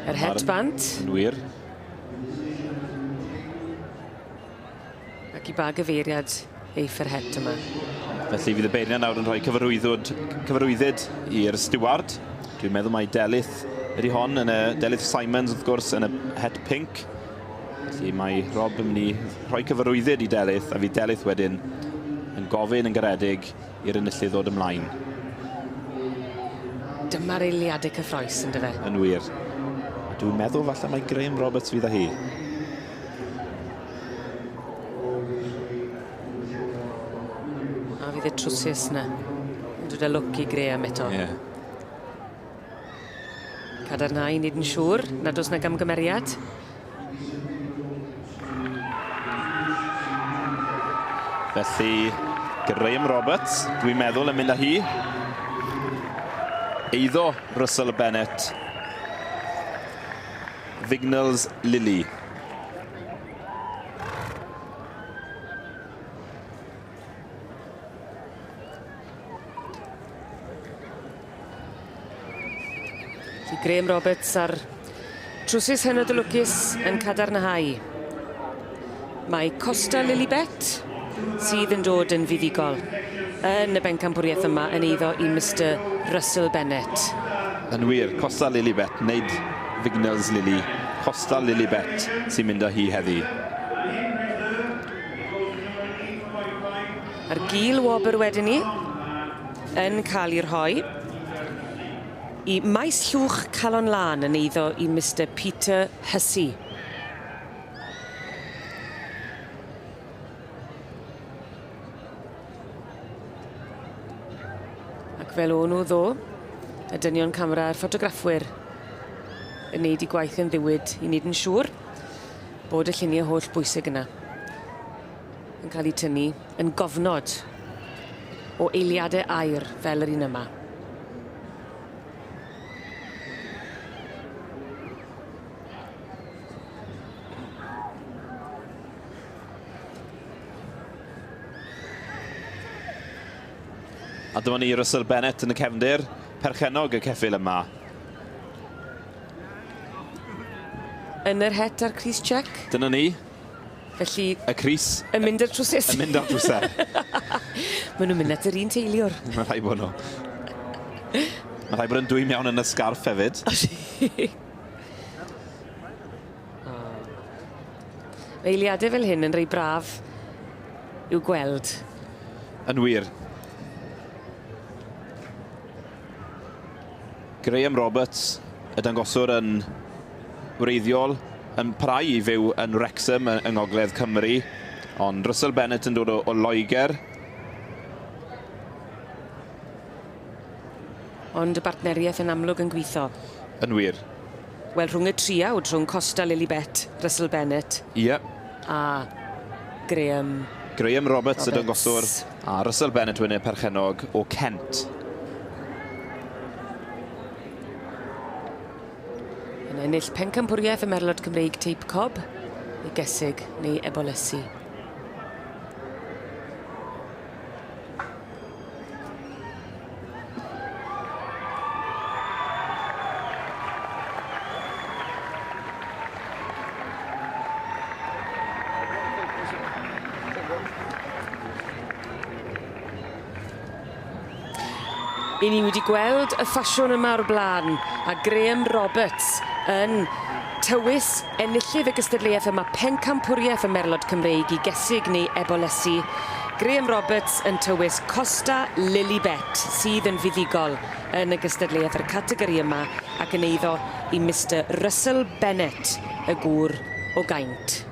Yr het bant. Yn wir. Ac i ba gyfeiriad eiff yr het yma? Felly fydd y beirniad nawr yn rhoi cyfarwyddwd, cyfarwyddyd i'r stiward. Dwi'n meddwl mai Delyth ydy hon, yn y Delyth Simons wrth gwrs, yn y het pink. Felly mae Rob yn mynd i rhoi cyfarwyddyd i Delyth, a fydd Delyth wedyn yn gofyn yn garedig i'r enillydd ddod ymlaen. Dyma'r eiliadau cyffroes, yn dyfe? Yn wir. A dwi'n meddwl falle mai Graham Roberts fydd â hi. A fydd y trwsus na yn dod â lwc i Graham eto. Ie. Yeah. Cadarnhau, nid yn siŵr nad oes na gamgymeriad. Felly, Graham Roberts, dwi'n meddwl yn mynd â hi. Eiddo Russell Bennett. Vignals Lily. Felly Graham Roberts a'r trwsus hynod o lwcus yn cadarnhau. Mae Costa Lilibet sydd yn dod yn fuddugol yn y bencampwriaeth yma yn eiddo i Mister Russell Bennett. Yn wir, Costa Lilibet, nid Vignals Lily, Costa Lilibet sy'n mynd â hi heddi. A'r gil wobr wedyn ni yn cael ei rhoi i Maes Llwch Calon Lân yn eiddo i Mister Peter Hussey. Ac fel o'n nhw ddo, y dynion camera a'r ffotograffwyr yn neud 'u gwaith yn ddiwyd i neud yn siŵr bod y llunie holl bwysig yna yn cael eu tynnu yn gofnod o eiliadau aur fel yr un yma. A dyma ni Russell Bennett yn y cefndir, perchennog y ceffyl yma. Yn yr het a'r crys check. Dyna ni. Felly... Y crys. Yn mynd ar trwsus. Yn mynd ar trwser. Maen nhw'n mynd at yr un teiliwr. Mae rhaid bod nhw. Mae rhaid bod yn dwym iawn yn y sgarff hefyd. Mae eiliadau fel hyn yn rei braf i'w gweld. Yn wir. Graham Roberts, y dangoswr yn wreiddiol, yn parhau i fyw yn Wrexham yng Ngogledd Cymru, ond Russell Bennett yn dod o, o Loegr. Ond y bartneriaeth yn amlwg yn gwitho. Yn wir. Wel, rhwng y triawd, rhwng Costa Lilibet, Russell Bennett. Ie. Yeah. A Graham Graham Roberts, Roberts. y dangoswr, a Russell Bennett wedyn y perchennog o Kent. Yn ennill pencampwriaeth y Merlod Cymreig Teip Cob, neu Gesig neu Ebolesi. I ni wedi gweld y ffasiwn yma o'r blaen, a Graham Roberts yn tywys enillydd y gystadleuaeth yma, pencampwriaeth y Merlod Cymreig i Gesig neu Ebolesi. Graham Roberts yn tywys Costa Lilibet, sydd yn fuddugol yn y gystadleuaeth yr categori yma ac yn eiddo i Mister Russell Bennett, y gŵr o Gaint.